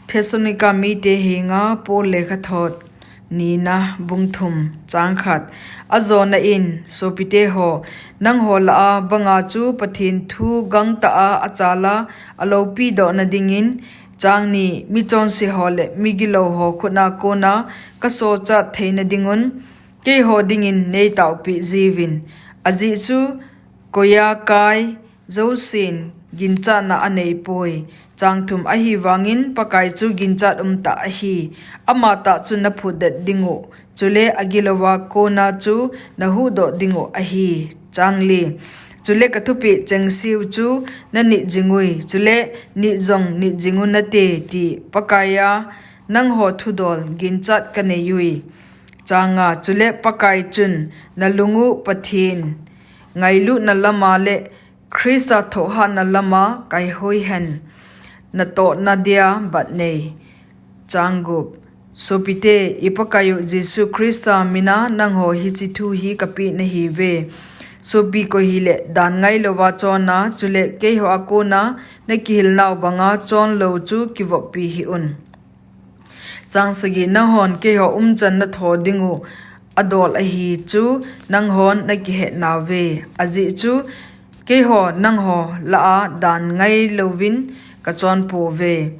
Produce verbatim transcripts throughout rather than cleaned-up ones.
Thessalonica mite henga Paul lekhathot nina bung thum chang khat. Ajona in, sopite ho, nangho lah a banga chu Pathen thu gangtah a achal a, aloupi dohna dingin, chang ni, michonse ho le migilou ho khut a kona kasochat theina dingun, keiho dingin neitaopeh jiuvin. Ajeh chu, koiya kai jousen ginchatna aneipoi. Chang thum, ahivangin Pakai chu ginchat umtah ahi. Amatah chu naphutdet dingu, chule agilouva kona chu nahuhdoh dingu ahi. Chang li, chule kathupeh chengseu chu nanit jingui, chule nit jong nit jingu nate ti Pakaiya nangho thudol ginchat kaneiui. Chang nga, chule Pakai chun nalungu Pathen ngailutna lama le Christa thohhatna lama kaihoihen, natohna dia bat nei. Chang gup, sopite, i-Pakaiyu Jesu Christa mina nangho hiche thu hi kapeh nahiuve. Sopi koi hile dan ngailouva chonna, chule keiho a kona nakihilnau banga chonlou chu kivoppi hih un. Chang sagi, nanghon keiho umchan natho dingu adol ahi chu nanghon nakihetnauve. Ajeh chu keiho nangho lah a dan ngailouvin kachonpouve.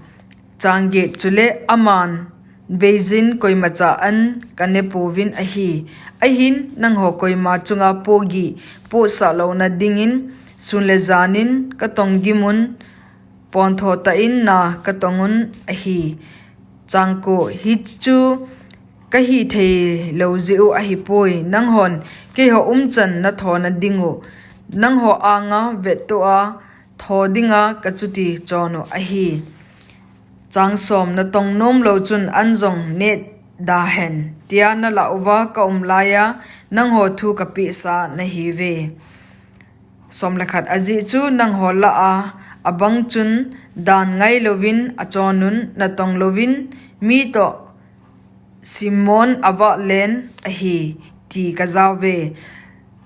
Chang get, chule aman beiyin koimacha an kanepouvin ahi. Ahin nangho koima chunga pohgih pohsah louna dingin sun le janin katong gimun, pontho tah in na katongun ahi. Chang ko, hichu kahithei lou jeh u ahipoi, nanghon keiho umchan nathona dingu, nangho anga vettoh a tho dinga kachuti chonu ahi. Chang som, natong nomlou chun an jong net dahen, tia nalah uva kaum laiya nangho thu kapehsa nahiuve. Som le khat, ajeh chu nangho lah a abang chun dan ngailouvin achonun, natong louvin mi toh simon avah len ahi, ti kajauve.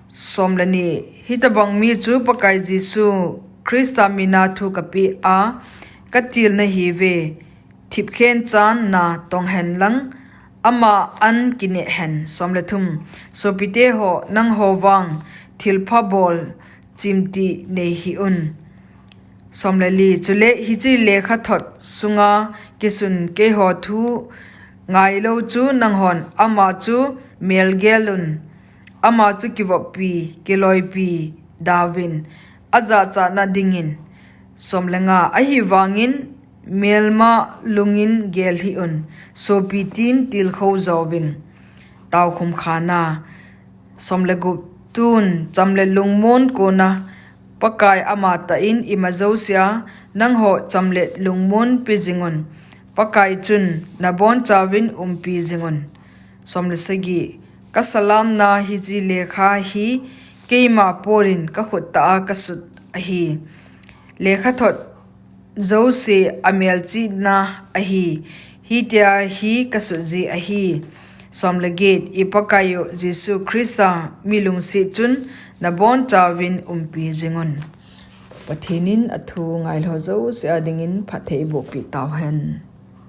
Som le ni, hitobang mi chu Pakai Jesu Christa mina thu kapeh a katil nahiuve. Thipkhen chan natong henlang, ama an kineh hen. Som le thum, sopite ho, nangho vang thilpha bol chimtih nei hih un. Som le li, chule hiche lekhathot sunga kisun keiho thu ngailou chu nanghon ama chu melgel un, ama chu kivoppi, kiloipi dauvin, ajachatna dingin. Som le nga, ahivangin melma lungin gel hih un, sopi tin tilkhou jouvin. Taokhum khana. Som le gup, tun cham le lungmon kona Pakai amatah in ima jousea nangho cham le lungmon pe jingun, Pakai chun nabonchauvin umpi jingun. Som le sagi, kasalamna hiche lekha hi keima Paul in kakhut tah a kasut ahi. Lekhathot jouse amelchihna ahi, hitia hi kasut ji ahi. Som le get, i-Pakaiyu Jesu Christa milungset chun nabonchauvin umpi jingun. Pathen in athu ngailou jouse a dingin phatthei eibohpeh tauhen.